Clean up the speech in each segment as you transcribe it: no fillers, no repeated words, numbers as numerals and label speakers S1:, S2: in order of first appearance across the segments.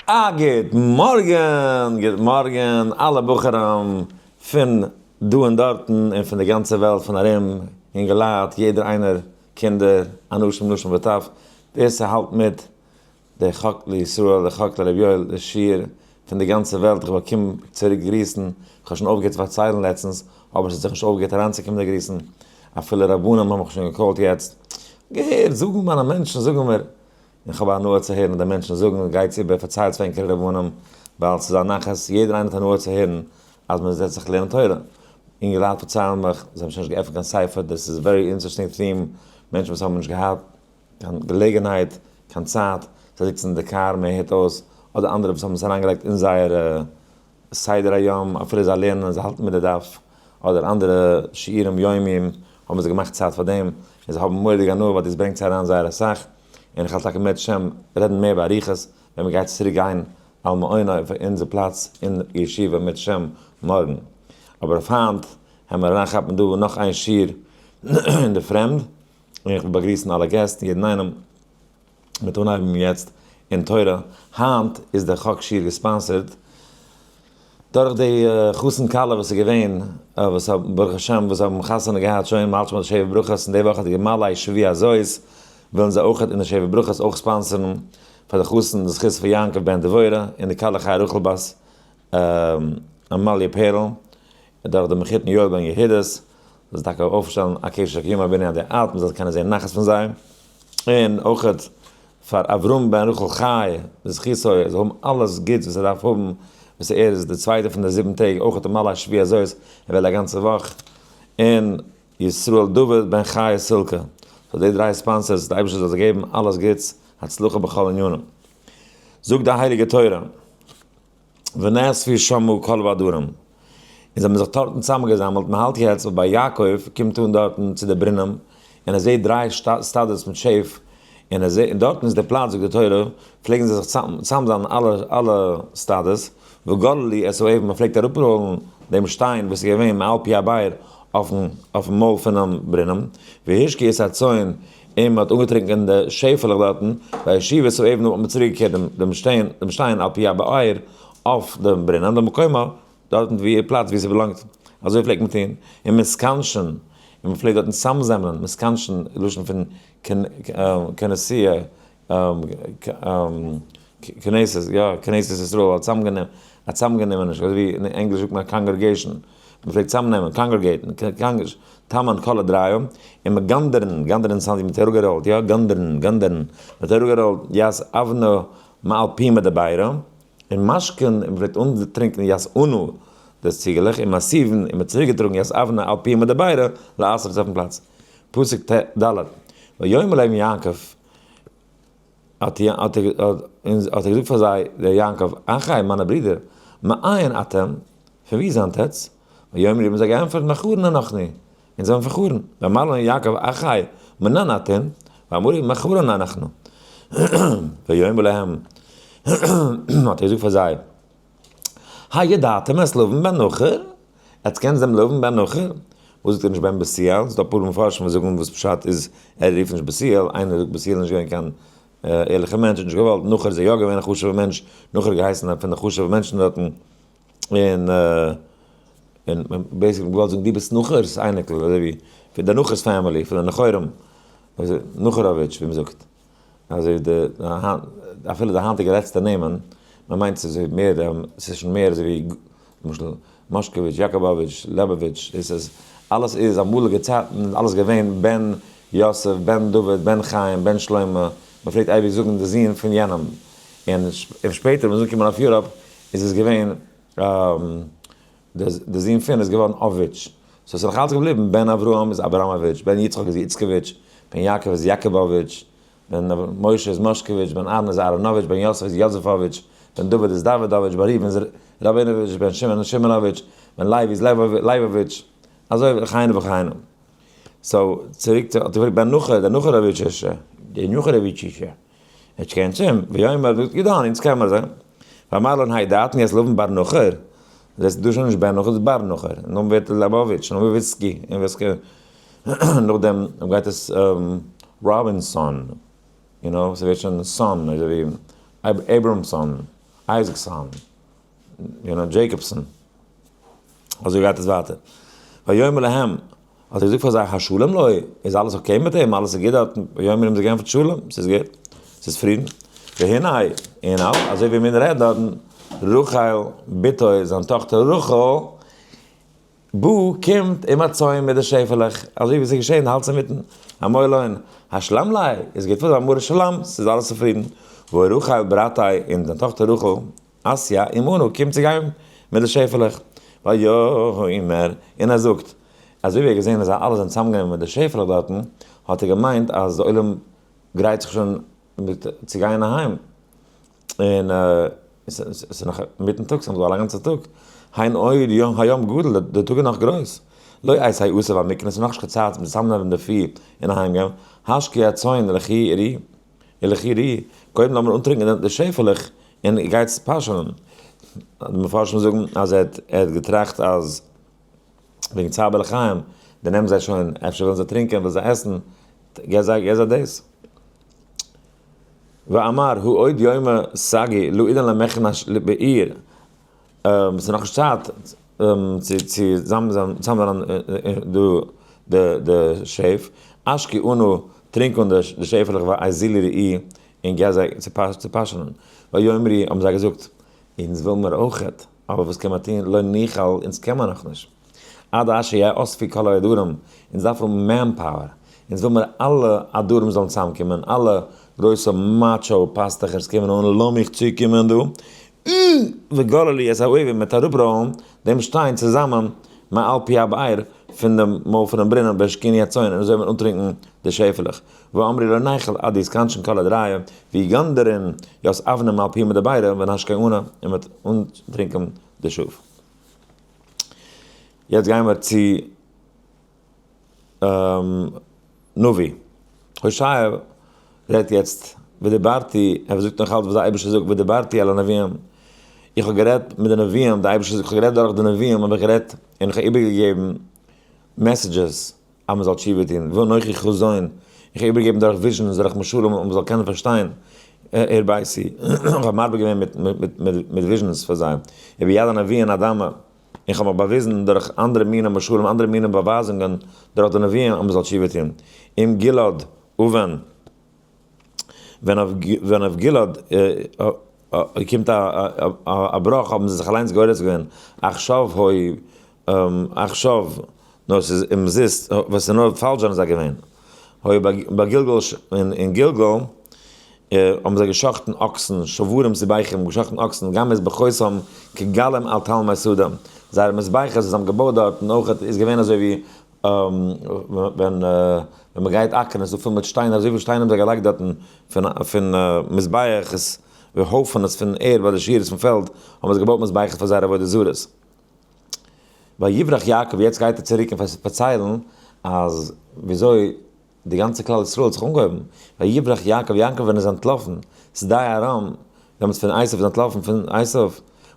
S1: א גוט מארגן, גוט מארגן אלע בחורים פון דא און דארטן און פון די גאנצע וועלט פון ארום, אינגעלייט, יעדער איינער, קינדער, אנשים נשים וטף, ווער ס'האלט מיט די חק לישראל, די חק לרבי יואל, די שיעור פון די גאנצע וועלט, איך באקום צוריק גריסן, איך האב שוין אויפגעהערט צו פארציילן לעצטנס, אבער ס'האט זיך נישט אויפגעהערט אריינצוקומען די גריסן, אפילו רבנים האבן מיך שוין גע call ט יעצט, געהערט זאגן מיינע מענטשן זאגן מיר, און כ'האב הנאה צו הערן די מענטשן זאגן, גייטס איבער פארציילטס פאר ענקערע רבנים, ווייל ס'איז א נחת, יעדער איינער האט הנאה צו הערן אז מען זעצט זיך לערנען תורה. אינגעלייט פארציילן מיך, זיי האבן שוין נישט געעפנט קיין ספר, דאס איז very interesting theme, מענטשן וואס האבן נישט געהאט קיין געלעגנהייט, קיין צייט, זיי זיצן אין די קאר, מען הערט אויס, אדער אנדערע וואס האבן עס אריינגעלייגט אין זייערע סדר היום, אפילו זיי לערנען, זיי האלטן מיט די דף, אדער אנדערע שיעורים יומיים, האבן זיי געמאכט צייט פאר דעם, און זיי האבן מורא'דיג הנאה ווייל דאס ברענגט זיי אריין זייער אסאך, און איך וועל טאקע מערצעשעם רעדן מער באריכות ווען מען גייט צוריק גיין על מעונו אויף אונזער פלאץ אין ישיבה מערצעשעם מארגן. אבער אויף היינט העמער אריינכאפן דא נאך איין שיעור אין די פרעמד, און איך וויל באגריסן אלע געסט און יעדן איינעם. מיט אנהייבן יעצט אין תורה, היינט איז דער חק שיעור גע sponsor ט דורך די חתן כלה וואס איז געווען, וואס האבן ברוך השם וואס האבן חתונה געהאט שוין, מ'האלט שוין ביי די שבע ברכות, און די וואך האט געמלא שבוע הזאת, ווילן זיי אויך אין די שבע ברכות אויך sponsor ן פאר די חתן די זכות פון יעקב בן דבורה און די כלה חיה רחל בת עמליה פערל, דורך די מחותן יואל בן יהודית, זאל טאקע אויפשטעלן א קשר קיום בנין די אלט, מ'זאל קענען זען נחת פון זיי. און אויכעט פאר אברהם בן רחל חי בזכותו ער זאל האבן אלעס גוטס וואס ער דארף האבן, וואס ער איז די צווייטע פון די זיבן טעג, אויכעט מלא שבוע הזאת, ער ווערט א גאנצע וואך, און ישראל דוד בן חיה סילקא, so די דריי sponsors, די אייבערשטער זאל זיי געבן אלעס גוטס, הצלחה בכל ענינים. זאגט די הייליגע תורה. ונאספו שמה כל העדרים, און זיי האבן זיך דארטן צוזאמענגעזאמלט, מען האלט יעצט ביי יעקב קומט אן דארטן צו די ברינעם, און ער זעט דריי סטאדעס מיט שעף, און ער זעט, און דארטן איז די פלאץ זאגט די תורה, פלעגן זיי זיך צוזאמזאמלען אלע אלע סטאדעס, וגוללו את האבן, מען פלעגט אראפראלן דעם שטיין וואס איז געווען מעל פי הבאר אויפן אויפן מויל פונעם ברינעם, והשקו את הצאן, און מען האט אנגעטרינקען די שעפעלעך דארטן, והשיבו את האבן האט מען צוריק געקערט דעם שטיין, דעם שטיין על פי הבאר אויף דעם ברונעם, למקומה, דארטן ווי איר פלאץ ווי ס'באלאנגט, אזוי פלעגט מען טון, און מתכנשין, און מען פלעגט דארטן צוזאמזעמלען, מתכנשין איז לשון פון כנסיה, כנסת, יא, כנסת ישראל, א צוזאמגענומעניש, אזוי ווי אין ענגליש זאגט מען א congregation, מען פלעגט צוזאמנעמען, congregate ן, תמן כל עדריו, און מגנדרן, גנדרן sound ווי מען האט אראפגעראלט, יא, גנדרן, גנדרן, מען האט אראפגעראלט ית אבנא מעל פומא דבירא, און משקין, און מען פלעגט אנטרינקען ית אנא די ציגעלעך, און מסיבין, און מען האט צוריקגעטראגן ית אבנא על פומא דבירא לאתרא אויפן פלאץ. פסוק ט ד, ויאמר להם יעקב, האט ער געזאגט פאר זיי, דער יעקב, אחי, מיינע ברידער, מאין אתם, פון וואו זענט עטץ? ויאמרו האבן זיי געענטפערט, מחרן אנחנו, אונז זענען פון חרן. ויאמר להם יעקב, אחי, מנין אתם? ואמרו, מחרן אנחנו. ויאמר להם, האט ער געזאגט פאר זיי, הידעתם את לבן בן נחור? עטס קענטס דעם לבן בן נחור? וואס זאגט ער נישט בן בתואל? ס'איז דא אפאר מפרשים וואס זאגן וואס פשט איז ער רופט נישט בתואל, איינער זאגט בתואל איז נישט געווען קיין ערליכע מענטש האט נישט געוואלט, נחור איז ער יא געווען א חשוב'ע מענטש, נחור האט געהייסן פון די חשוב'ע מענטשן דארטן, און און basically געוואלט זאגן דו ביסט נחור'ס אייניקל אזוי ווי פון די נחור'ס family פון די נחורים, נחוראוויטש ווי מ'זאגט. אזוי די אפילו די היינטיגע לעצטע נעמען, מען מיינט ס'איז מער ס'איז שוין מער אזוי ווי למשל מאשקאוויטש, יאקאבאוויטש, לעבאוויטש, דאס איז אלעס איז אמאליגע צייטן איז אלעס געווען בן יוסף, בן דוד, בן חיים, בן שלמה, מען פלעגט אייביג זאגן די זון פון יענעם, און שפעטער ווען מ'איז אנגעקומען אויף Europe איז עס געווען די זון פון איז געווארן אוויטש, so ס'איז נאך אלץ געבליבן בן אברהם איז אבראמאוויטש, בן יצחק איז איצקאוויטש, בן יעקב איז יאקאבאוויטש, בן משה איז מאשקאוויטש, בן אהרן איז אהרנאוויטש, בן יוסף איז יוזעפאוויטש, בן דוד איז דאווידאוויטש, בן ראובן איז ראבינאוויטש, בן שמעון איז שמעונאוויטש, בן לוי איז לייבאוויטש, אזוי וכהנה וכהנה. so צוריק צו, האט ער געפרעגט בן נחור, דער נחוראוויטשער, דער נחוראוויטשישער. ער קען שוין, ויאמר זאגט גדעון, אונז קען מיר זיי. ואמר לן הידעתני את לבן בר נחור, דאס איז דא שוין נישט בן נחור, דאס איז בר נחור, נאכדעם ווערט עס לעבאוויטש, נאכדעם וויסקי, און וויסקי, נאכדעם גייט עס ראבינסאן, you know, ס'ווערט שוין סאן, אזוי ווי אברהמסאן. אייזיקסאן, you know, דזשעיקאבסאן. אזוי גייט עס ווייטער. ויאמר להם, האט ער געזאגט פאר זיי, השלום לו, איז אלעס okay מיט אים, אלעס איז גוט דארטן? ויאמרו האבן זיי געענטפערט, שלום, ס'איז גוט, ס'איז פרידן. והנה, און אזוי ווי מען רעדט דארטן, רחל בתו, זיין טאכטער רחל, באה, קומט עם הצאן מיט די שעפעלעך, אזוי ווי עס איז געשען, האלט אינמיטן, אמור להון, השלם ליה, איז גוט פאר זיי, אמרו שלום, ס'איז אלעס צופרידן. ורחל ברתו, און זיין טאכטער רחל, אתיא עמנו, קומט צו גיין מיט די שעפעלעך. ויאמר, און ער זאגט, אזוי ווי ער האט געזען אז זיי אלע זענען צוזאמגענומען מיט די שעפעלעך דארטן, האט ער געמיינט אז די עולם גרייט זיך שוין מיט צו גיין אהיים, און עס איז נאך אינמיטן טאג, ס'איז נאך דא א גאנצע טאג, הן עוד יום היום גדול, די טאג איז נאך גרויס, לא עת האסף המקנה, ס'איז נאכנישט קיין צייט צום צוזאמנעמען די פי און אהיימגיין, השקו הצאן ולכו רעו, ולכו רעו, קודם לאמיר אנטרינקען די שעפעלעך און גייטס פאשענען. די מפרשים זאגן אז ער האט געטראכט אז וועגן צער בעלי חיים, די נעמט זיי שוין, אפשר ווילן זיי טרינקען, ווילן זיי עסן, געב זיי, געב זיי דאס. ואמר הוא עוד יומא סגי לא עידן למכנש בעיר, ס'איז נאכנישט צייט צו צוזאמזאמלען דא די שעף, השקו אנא, טרינק אן די שעפעלעך ואזילו רעו און געב זיי צו פאשענען. ויאמרו, האבן זיי געזאגט, אונז וויל מיר אויכעט, אבער וואס קען מען טון, לא נוכל, אונז קען מען נאכנישט. עד אשר יאספו כל העדרים, אונז דארף האבן manpower, אונז וויל מיר אלע עדרים זאלן צוזאמקומען, אלע גרויסע macho פאסטעכערס קומען אן, לאמיך צוקומען דא, וגוללו את האבן, מ'וועט אראפראלן דעם שטיין צוזאמען מעל פי הבאר, פון דעם מויל פונעם ברונעם, והשקינו הצאן, און אזוי וועט מען אנטרינקען די שעפעלעך. ואמרו לא נוכל עד יתכנשון כל עדריא, ויגנדרון ית אבנים מעל פי מדבירא ונשקי אנה, און מ'וועט אנטרינקען די שאף. יעצט גייען מיר צו נביא. הושע רעדט יעצט, ודיברתי, ער זאגט נאך אלץ וואס דער אייבערשטער זאגט, ודיברתי אל הנביאים, איך האב גערעדט מיט די נביאים, דער אייבערשטער זאגט, איך האב גערעדט דורך די נביאים, האב איך גערעדט און איך האב איבערגעגעבן messages אז מען זאל תשובה טון, ואנכי חזון, איך האב איבערגעגעבן דורך visions, דורך משלים, אז מען זאל קענען פארשטיין, הרביתי, איך האב מרבה געווען מיט visions פאר זיי, וביד הנביאים אדמה, איך האב מיך באוויזן דורך אנדערע מיני משלים, אנדערע מיני באווייזונגען דורך די נביאים אז מען זאל תשובה טון. אם גלעד און, ווען אויף גלעד קומט א בראך האבן זיי זיך אליינס גורס געווען, עכשיו הוי, עכשיו, נאר עס איז אומזיסט, וואס איז נאר פאלש זענען זיי געווען. הוי בגלגל, אין גלגל האבן זיי געשאכטן אקסן, שברים זבחים, געשאכטן אקסן, גם מזבחותם כגלים על תלמי שדה. זייערע מזבחות וואס זיי האבן געבויט דארטן אויך איז געווען אזוי ווי ווען מען גייט אקערן איז דא פול מיט שטיינער, אזויפיל שטיינער האבן זיי געלייגט דארטן פון מזבחות ווי הויפענעס פון ערד ביי די שורות פון פעלד האבן זיי געבויט מזבחות פאר זייערע עבודה זרות. ויברח יעקב, יעצט גייט ער צוריק און פארציילן אז וויאזוי די גאנצע כלל ישראל האט זיך אנגעהויבן, ויברח יעקב, יעקב ווען איז אנטלאפן, שדה ארם, דעמאלטס פון עשיו איז אנטלאפן פון עשיו,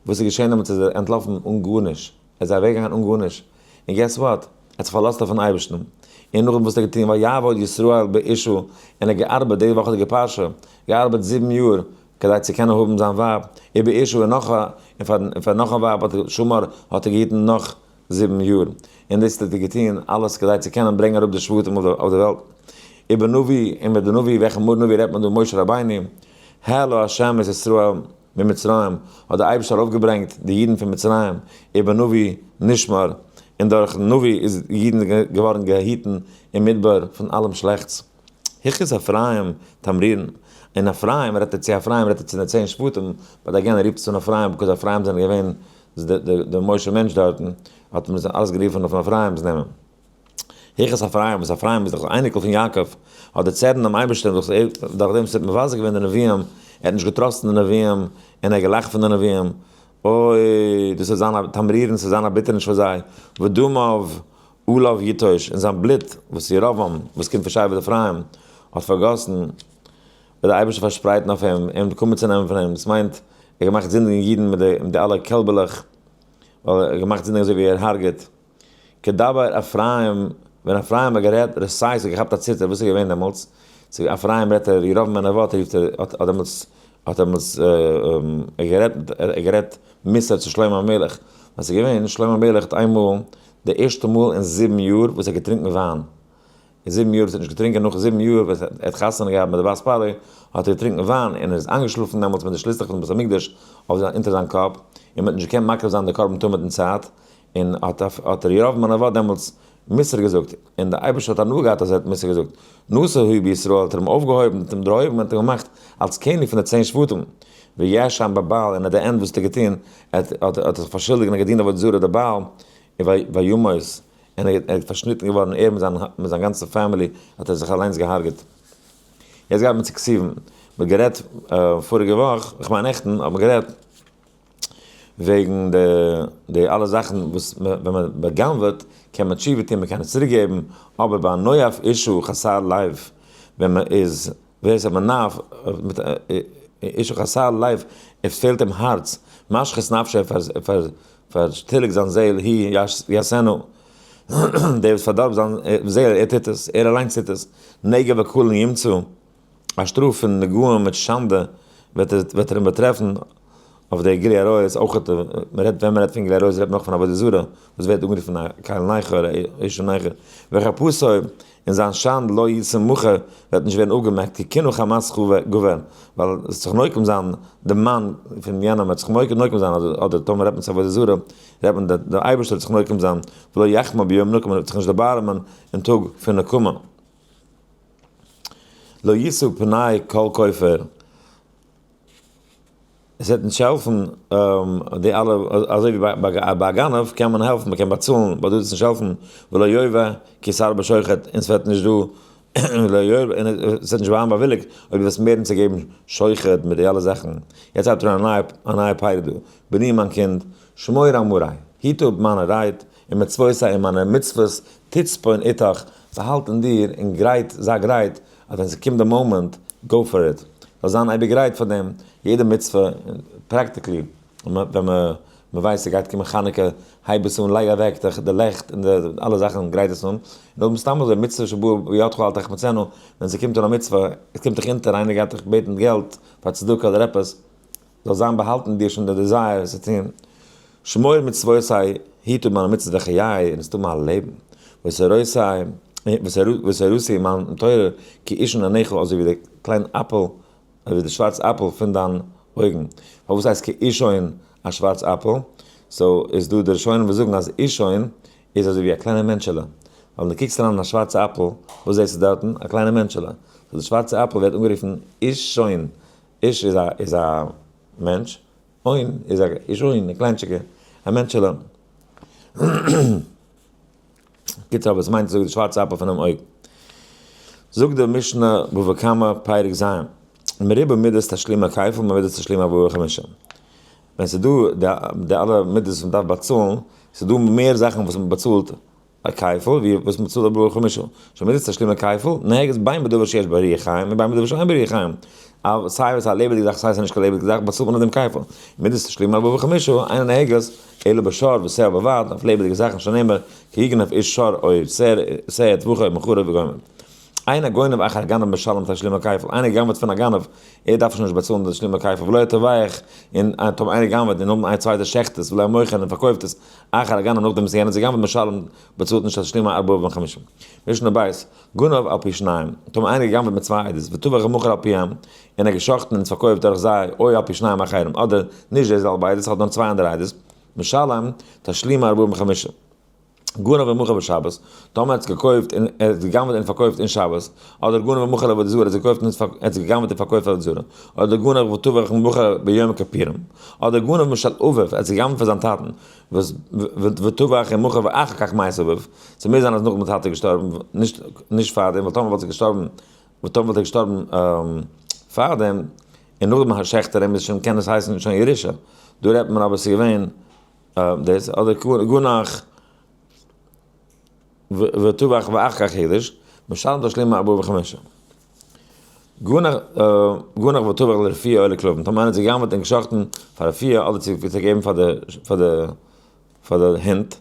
S1: וואס איז געשען דעמאלטס איז ער אנטלאפן אן גארנישט, ער איז אוועקגעגאנגען אן גארנישט, און guess what, ער האט זיך פארלאזט אויפן אייבערשטן, און נאכדעם וואס האט ער געטון, ויעבוד ישראל באשה, און ער האט געארבעט, די וואכעדיגע פרשה, געארבעט 7 יאר, כדי צו קענען האבן זיין ווייב, ובאשה און נאך א, און פאר נאך א ווייב האט ער, שמר, האט ער געהיטן נאך 7 יאר, און דאס האט ער געטון אלעס כדי צו קענען ברענגען אראפ די שבטים אויף די וועלט. ובנביא, און מיט די נביא, וועלכן נביא רעדט מען דא? משה רבינו, העלה השם את ישראל ממצרים, האט דער אייבערשטער ארויפגעברענגט די אידן פון מצרים, ובנביא נשמר, און דורכן נביא איז אידן געווארן געהיטן אין מדבר פון אלעם שלעכטס. הכעיס אפרים תמרורן, און אפרים רעדט ער צו אפרים רעדט ער צו די 10 שבטים, but again ער רופט עס אן אפרים because אפרים זענען געווען די משה מענטש דארטן, האט מען זיי אלעס גערופן אויפן אפרים'ס נעמען. הכעיס אפרים, וואס אפרים איז דאך אייניקל פון יעקב, האט דער צערן דעם אייבערשטען דורך דעם וואס ער האט מבזה געווען די נביאים, ער האט נישגע trust ן די נביאים, און ער האט געלאכט פון די נביאים, אוי, דאס וועט זיין א תמרורן, ס'וועט זיין א ביטערניש פאר זיי, ודמיו עליו יטוש, און זיין בלוט, וואס ירבעם, וואס קומט פון שבט אפרים, האט פארגאסן, וועט דער אייבערשטער פארשפרייטן אויף אים, אים נקמה צו נעמען פון אים, דאס מיינט, ער האט געמאכט זינדיגן אידן מיט די אלע קעלבעלעך, ווייל ער האט געמאכט זינדיגן אזוי ווי ער הרג'עט. כדבר אפרים, ווען אפרים האט גערעדט, רסייס האט געכאפט א ציטער, וואס איז געווען דעמאלטס? צו אפרים רעדט ער, ירבעם בן נבט רופט ער, האט דעמאלטס. האט דעמאלטס גערעדט מוסר צו שלמה המלך, וואס איז געווען, שלמה המלך האט איינמאל, די ערשטע מאל אין 7 יאר וואס ער האט געטרינקען וויין, אין 7 יאר וואס ער האט נישט געטרינקען, נאך 7 יאר וואס ער האט חתונה געהאט מיט די בת פרעה, האט ער געטרינקען וויין און ער איז איינגעשלאפן דעמאלטס מיט די שליסלעך פון בית המקדש אויף זיין אונטער זיין קאפ, און מען האט נישט געקענט מקריב זיין די קרבן תמיד אין צייט, און האט דער ירבעם בן נבט דעמאלטס מוסר געזאגט, און דער אייבערשטער האט הנאה געהאט אז ער האט מוסר געזאגט. נשא הוא בישראל, האט ער אים אויפגעהויבן, האט אים דערהויבן, האט אים געמאכט אלס קעניג פון די 10 שבטים. וישם בבעל, און at the end וואס האט ער געטון? ער האט זיך פארשולדיגט און געדינט עבודה זרה די בעל, וימות, און ער איז פארשניטן געווארן, ער מיט זיין גאנצע family, האט ער זיך אליינס געהארגעט. יעצט גייט מען צו כתובים. מ'האט גערעדט פאריגע וואך, איך מיין נעכטן, האט מען גערעדט וועגן די אלע זאכן וואס ווען מען בא'גנב'עט קען מען תשובה טון, מען קען עס צוריק געבן, אבער ביי נואף אשה חסר לב, ווען מען איז, ווער עס איז מנאף אשה חסר לב, עס פעלט אים הארץ, משחית נפשו, ער פארטיליגט זיין זעהל, הוא יעשנה, דער וואס פארדארבט זיין זעהל, ער טוט עס, ער אליינס טוט עס, נגע וקלון ימצא, א שטראף פון נגעים מיט שאנדע וועט ער אים באטרעפן, אויף די גילוי עריות אויך, מען רעדט ווען מען רעדט פון גילוי עריות רעדט מען אויך פון עבודה זרה, וואס ווערט אנגערופן א קל נכר, אשה נכר, וחרפתו, און זיין שאנד לא יתמחה וועט נישט ווערן אפגעמעקט, כי קנאה חמס גבר, ווייל עס זיך נוקם זיין די מאן פון יענעם וועט זיך נוקם זיין, אדער טאמער רעדט מען צו עבודה זרה, רעדט מען דער אייבערשטער וועט זיך נוקם זיין, ולא יחמל ביום נקמה, וועט זיך נישט דערבארעמען אין טאג פון נקמה. לא ישאו פני כל כופר, עס וועט נישט העלפן די אלע, אזוי ווי ביי א גנב קען מען העלפן, מען קען באצאלן, ביי דא וועט עס נישט העלפן, ולא יאבה כי תרבה שוחד, און עס וועט נישט דא, ולא יאבה, און עס וועט נישט ווערן באוויליגט אויב דו וועסט מערן צו געבן שוחד מיט די אלע זאכן. יעצט הייבט ער אן א נייע פרק דא, בני מיין קינד, שמור אמרי, היט אפ מיינע רייד, און מצוותי און מיינע מצוות, תצפון איתך, באהאלט אין דיר, און גרייט, זיי גרייט, אז ווען ס'קומט די מאמענט, go for it. זאל זיין אייביג גרייט פאר דעם, יעדע מצוה, practically, ווען מ'ווייסט ס'גייט קומען חנוכה, הייב עס אן, לייג אוועק די לעכט און די אלע זאכן, גרייט עס אן. און אויב סתם אזוי, מצוה שבאה בידך אל תחמיצנה, ווען ס'קומט אן א מצוה, עס קומט דיך אונטער, איינער גייט דיך בעטן געלט פאר צדקה אדער עפעס, זאל זיין באהאלטן דיר שוין די desire עס צו טון. שמור מצוותי, היט אפ מיינע מצוות וחיי, און עס טוט מיין לעבן. ותורתי, מיין תורה, כאישון עיניך, אזוי ווי די קליין אפל, אזוי ווי די שווארץ אפל פון דיין אויגן. פארוואס הייסט כאישון א שווארץ אפל? so איז דא די ראשונים וואס זאגן אז אישון איז אזוי ווי א קליינע מענטשעלע. ווייל ווען דו קוקסט אריין אין א שווארצע אפל, וואס זעסטו דארטן? א קליינע מענטשעלע. so די שווארצע אפל ווערט אנגערופן אישון. איש איז א מענטש, אוין איז א איש אוין, א קליינטשיגע, א מענטשעלע. קיצור, אבער עס מיינט זאגט די שווארצע אפל פונעם אויג. זאגט די משנה בבא קמא פרק ז', מרובה מידות תשלומי כפל ממידות תשלומי ארבעה וחמישה. ווען ס'איז דא די אלע מידות וואס מ'דארף באצאלן, ס'איז דא מער זאכן וואס מ'באצאלט א כפל ווי וואס מ'צאלט ארבעה וחמישה. שמידת תשלומי כפל, נוהגת בין בדבר שיש בו רוח חיים ובין בדבר שאין בו רוח חיים. סיי וואס א לעבעדיגע זאך סיי ס'איז נישט קיין לעבעדיגע זאך באצאלט מען אויף דעם כפל. מידת תשלומי ארבעה וחמישה, אינה נוהגת אלא בשור ושה בלבד, אויף לעבעדיגע זאכן שנאמר כי יגנב איש שור או שה טבחו מכרו וגומר. אין הגונב אחר הגנב משלם תשלומי כפל, איינער גנב'עט פון א גנב, ער דארף שוין נישט באצאלן די תשלומי כפל, ולא הטובח, און טאמער איינער גנב'עט און נאכדעם א צווייטער שעכט עס, ולא המוכר און פארקויפט עס, אחר הגנב נאכדעם וואס יענער האט עס געגנב'עט משלם, באצאלט נישט תשלומי ארבעה וחמישה. משנה בית, גנב על פי שניים, טאמער איינער געגנב'עט מיט צוויי עדות, וטבח ומכר על פיהם, און ער געשאכטן און עס פארקויפט דורך זיי, או על פי שניים אחרים, אדער נישט די זעלבע עדות, האט נאר צוויי אנדערע עדות, משלם תשלומי ארבעה וחמישה. גנב ומכר בשבת, טאמער ער האט עס געקויפט און ער האט געגנב'ט און פארקויפט אין שבת, אדער גנב ומכר לעבודה זרה, ער האט עס געקויפט און ער האט עס געגנב'ט און פארקויפט לעבודה זרה, אדער גנב וטבח ומכר ביום הכיפורים, אדער גנב משל אביו, ער האט עס געגנב'ט פון זיין טאטן, וואס וטבח ומכר ואחר כך מת אביו, ס'מוז זיין אז נאכדעם איז טאטע געשטארבן, נישט נישט פארדעם, ווייל טאמער וואלט ער געשטארבן, טאמער וואלט ער געשטארבן פארדעם, און נאכדעם שעכט ער אים, איז שוין קען עס הייסן שוין ירושה, דא רעדט מען אבער ס'איז געווען דאס אדער גנח וטבח ואחר כך הקדיש, משלם תשלומי ארבעה וחמישה. גנח וטבח לרפואה או לכלבים, טאמער איינער האט זיך גע'גנב'עט און גע'שחט'ן פאר רפואה אדער צו געבן פאר די פאר די פאר די הינט,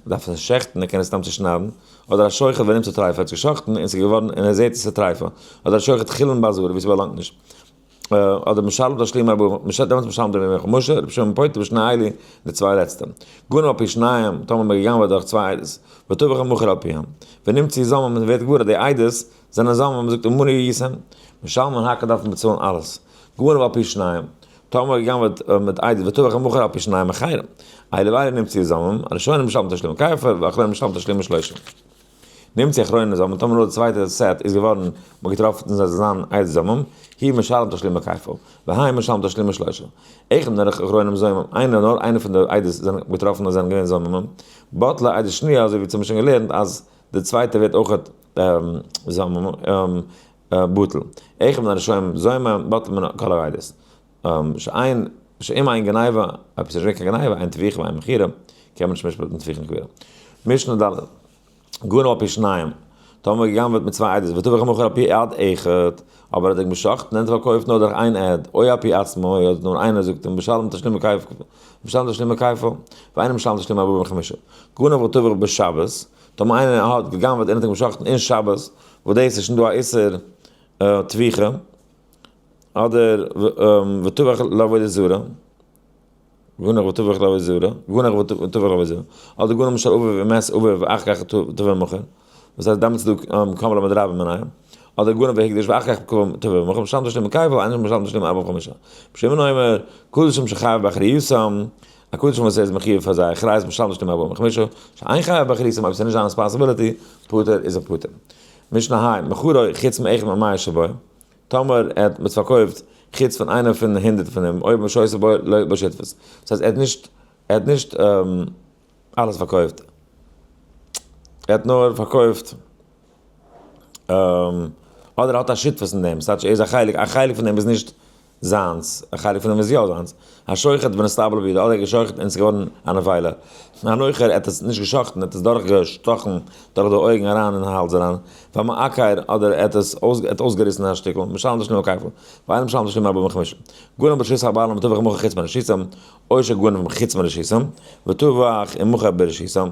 S1: דארף ער עס שעכטן, ער קען עס סתם צושניידן, אדער א שוחט ונמצא טריפה, ער האט עס גע'שחט'ן און עס איז געווארן און ער זעט עס איז טריפה, אדער א שוחט חולין בעזרה וואו עס באלאנגט נישט. אדער משלם תשלומי ארבעה, דעמאלטס משלם תשלומי חמשה, רבי שמעון פותר בשני אלו, די צוויי לעצטע. גנב על פי שניים, טאמער מ'האט געגנב'עט דורך צוויי עדות, וטבח ומכר על פיהם, ונמצאו זוממין, מען ווערט געוואר אז די עדות זענען זוממין, מען זאגט עמנו הייתם, משלמין הכל דארף מען באצאלן אלעס. גנב על פי שניים, טאמער מ'האט געגנב'עט מיט עדות וטבח ומכר על פי שניים אחרים, אלו ואלו נמצאו זוממין, הראשונים משלמים תשלומי כפל, והאחרונים משלמים תשלומי שלושה. נמצאו אחרונים זוממין, טאמער נאר די צווייטע סעט איז געווארן, מ'האט געטראפן זיי זענען עדות זוממין, הוא משלם תשלומי כפל, והן משלמים תשלומי שלושה. אחד מן האחרונים זוממין, איינער נאר איינער פון די עדות זענען געטראפן אז זענען געווען זוממין, בטלה עדות שניה, אזוי ווי צו האבן שוין געלערנט אז די צווייטע ווערט אויך זוממין בטל. אחד מן הראשונים זוממין, בטל מן כל העדות. שאין שאם אין גניבה, אויב ס'איז נישט געווען קיין גניבה, אין טביחה ואין מכירה, קען מען נישט משפט'ן טביחה און קבורה. משנה ד'. גנב על פי שניים, טאמער געגנבעט מיט צוויי עדות, וטבח ומכר על פי עד אחד, אבער האט ער גע'שחט'ן און פארקויפט נאר דורך איין עד, או על פי עצמו, אדער נאר איינער זאגט אים משלם תשלומי כפל, משלם תשלומי כפל, ואינו משלם תשלומי ארבעה וחמישה. גנב וטבח בשבת, טאמער איינער האט געגנבעט און האט אים גע'שחט'ן אין שבת, וואס דאס איז שוין דא א איסור טביחה, אדער וטבח לעבודה זרה. גנב וטבח לעבודה זרה, גנב וטבח לעבודה זרה, אדער גנב משל אביו ומת אביו ואחר כך טבח ומכר, וואס הייסט דאמאלטס איז דא קם ליה בדרבה מיניה, אדער גנב והקדיש ואחר כך טבח ומכר, משלם תשלומי כפל, אינו משלם תשלומי ארבעה וחמישה. רבי שמעון אומר, קדשים שחייב באחריותם, א קדשים וואס ער איז מחיוב פאר זיי אחריות משלם תשלומי ארבעה וחמישה, שאין חייב באחריותם אויב ס'איז נישט זיין responsibility, פטור איז ער פטור. משנה ה', מכרו חוץ מאחד ממאה שבו. טאמער ער האט עס פארקויפט חוץ פון איינער פון הונדערט פון אים, אויב משויסה בו לא בשותפות. דאס הייסט ער האט נישט, ער האט נישט אלעס פארקויפט. ער האט נאר פארקויפט, אדער ער האט א שותפות אין דעם, ס'טייטש ער איז א חלק, א חלק פון דעם איז נישט זיינס, א חלק פון דעם איז יא זיינס. השוחט ונסתבלה בידו, אדער ער האט גע'שחט'ן און עס איז געווארן א נבילה. הנוחר, ער האט עס נישט גע'שחט'ן, ער האט עס דורכגעשטאכן דורך די אויגן אריין אין האלז אריין. והמעקר, אדער ער האט עס האט אויסגעריסן א שטיקל, משלם תשלומי כפל, ואינו משלם תשלומי ארבעה וחמישה. גנב ברשות הבעלים וטבח ומכר חוץ מרשותם, או שגנב חוץ מרשותם, וטבח ומכר ברשותם,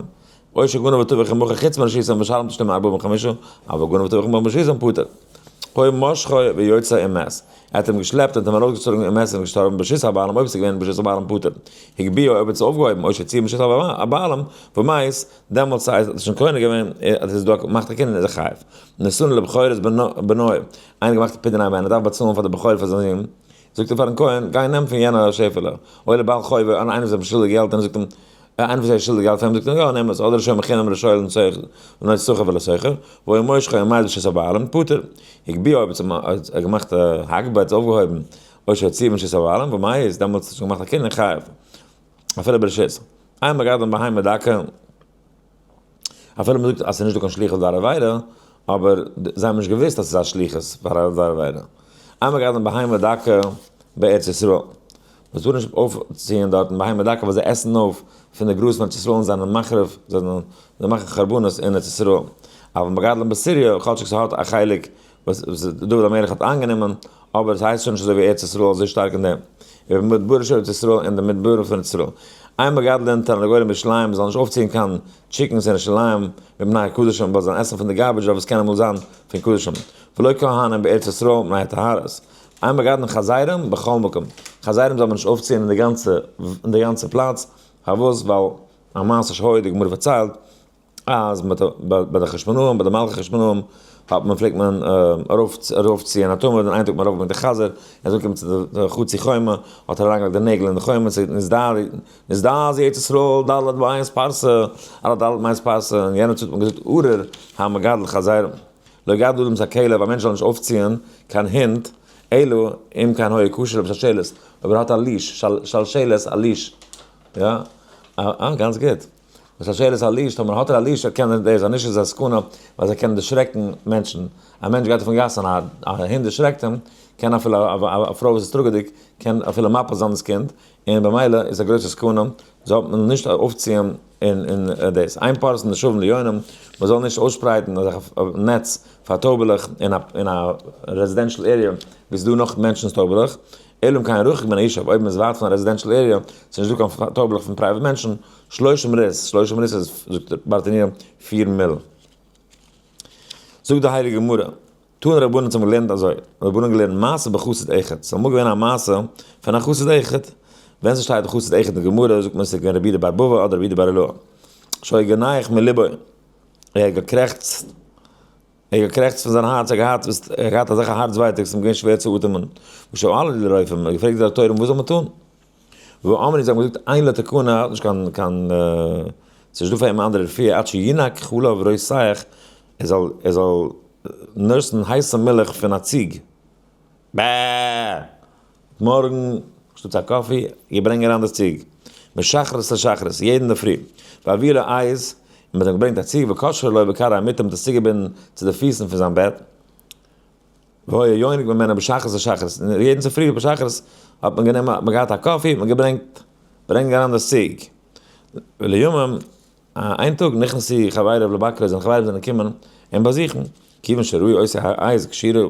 S1: או שגנב וטבח ומכר חוץ מרשותם משלם תשלומי ארבעה וחמישה, אבל גנב וטבח ומכר ברשותם פטור. היה מושכו ויוצא ומת. ער האט אים געשלעפט און האט אים ארויסגעצויגן ומת און געשטארבן ברשות הבעלים אויב עס איז געווען ברשות הבעלים פטור. הגביהו אויב האט עס אויפגעהויבן או שהוציאו מרשות הבעלים ומת, דעמאלטס איז ער שוין קונה געווען אז עס איז דא א מאכט א קנין איז ער חייב. נתנו לבכורות בנו, איינער געמאכט א פדיון הבן ער דארף באצאלן פאר די בכור פאר זיין זון, זאגט ער פארן כהן גיי נעם פון יענע שעפעלע, או לבעל חובו, איינער וואס איז אים שולדיג געלט און ער זאגט אים, איינער וואס איז שולדיג געלט פאר אים זאגט אים יא נעם עס, אדער שומר חינם לשואל און סוחר ולסוחר, והיה מושכו ומת ברשות הבעלים, פטור. הגביהו אויב האט ער געמאכט א הגבה האט עס אויפגעהויבן, או שהוציאו מרשות הבעלים, ומת, דעמאלטס האט ער שוין געמאכט א קנין חייב. אפילו ברשות. אין מגדלין בהמה דקה, אפילו מ'זאגט אז ס'איז נישט דא קיין שליחות לדבר עבירה, אבער זיי האבן נישט געוואוסט אז ס'איז א שליחות פאר א דבר עבירה. אין מגדלין בהמה דקה בארץ ישראל. מ'טאר נישט אויפציען דארטן בהמה דקה ווייל זיי עסן אויף פון די גראז פון ארץ ישראל און זענען מחריב, זיי מאכן חרבנות אין ארץ ישראל. אבל מגדלין בסוריא, כאטשיג ס'האט א חלק וואס דוד המלך האט איינגענומען, אבער עס הייסט שוין נישט אזוי ווי ארץ ישראל אזוי שטארק אין דעם. ובמדברות של ארץ ישראל אין די מדברים פון ארץ ישראל. אין מגדלין תרנגולים בירושלים, מ'זאל נישט אויפציען קיין chickens אין ירושלים מפני הקדשים ווייל זיי עסן פון די garbage וואס קען אמאל זיין פון קדשים. ולא כהנים בארץ ישראל מפני הטהרות. אין מגדלין חזירים בכל מקום. חזירים זאל מען נישט אויפציען אין די גאנצע אין די גאנצע פלאץ. פארוואס? ווייל א מעשה שהיה די גמרא פארציילט אז מיט ביי די חשמונאים, ביי די מלכי חשמונאים, האט מען פלעגט מען ארויפציען א תמיד, און איין טאג האט מען ארויפגעברענגט די חזיר, ער איז אנגעקומען צו די חצי חומה, האט ער אריינגעלייגט די נעגל אין די חומה, ס'איז נזדעזע ארץ ישראל, ד' מאות פרסה, אלע ד' מאות פרסה, און יענע צייט האט מען געזאגט ארור המגדל חזירים, לא יגדל אדם את הכלב, א מענטש זאל נישט אויפציען קיין הונט, אלא אם כן היה קשור בשלשלת, אויב ער האט א leash, שלשלת, א leash, יא, אה, גאנץ גוט. וואס א שאלה איז א leash, טאמער האט ער א leash קען ער דאס, אנישט איז א סכנה ווייל זיי קענען דערשרעקן מענטשן, א מענטש גייט אויפן גאס און א הונט דערשרעקט אים, קען אפילו א פרוי וואס איז טראגעדיג קען אפילו מפיל זיין דאס קינד, און במילא איז א גרויסע סכנה, זאל מען נישט אויפציען אין דאס. אין פורסין נשבים ליונים, מען זאל נישט אויסשפרייטן אזעלכע נעץ פאר טויבעלעך אין א residential area ווי ס'איז דא נאך מענטשנ'ס טויבעלעך, אלא אם כן רחוק מן הישוב, אויב מען איז ווייט פון א residential area, ס'איז נישט דא קיין טויבעלעך פון private מענטשן, שלושים ריס, שלושים ריס איז, זאגט ברטנורא, 4 מיל. זאגט די הייליגע גמרא. תנו רבנן האבן געלערנט אזוי, רבנן געלערנט מעשה בחסיד אחד, ס'איז אמאל געווען א מעשה פון א חסיד אחד, ווען ס'שטייט חסיד אחד אין גמרא זאגט מען ס'איז געווען רבי יהודה בר בבא אדער רבי יהודה בר אלעא, שהיה גענח מליבו, ער האט געקרעכצט, ער האט געקרעכצט פון זיין הארץ, ער האט געהאט ער האט געהאט אזעלכע הארץ ווייטאג, ס'איז אים געווען שווער צו אטעמען, ושאלו לרופאים, ער האט געפרעגט די דאקטוירים וואס זאל מען טון? ואמרו זיי האבן געזאגט אין לו תקנה, ער האט נישט קיין קיין ס'איז נישט דא פאר אים א אנדערע רפואה עד שינק חלב רותח, ער זאל ער זאל nurse ן הייסע מילך פון א ציג. בע! מארגן, שטאטס א coffee, איך ברענג אריין די ציג. משחרית לשחרית, יעדן אינדערפרי. והביאו לו עז, און מ'האט אים געברענגט א ציג, וקשרה לו בכרעי המיטה, מ'האט עס צוגעבינדן צו די פיסן פון זיין בעט. והיה יונק ממנה משחרית לשחרית, און יעדן צופרי בשחרית האט מען גענומען, האט מען געהאט א coffee, האט מען געברענגט, ברענג אריין די ציג. ולימים, איין טאג נכנסו חבריו לבקרו, זיינע חברים זענען געקומען אים באזוכן, כיוון שראו אותה העז קשורה,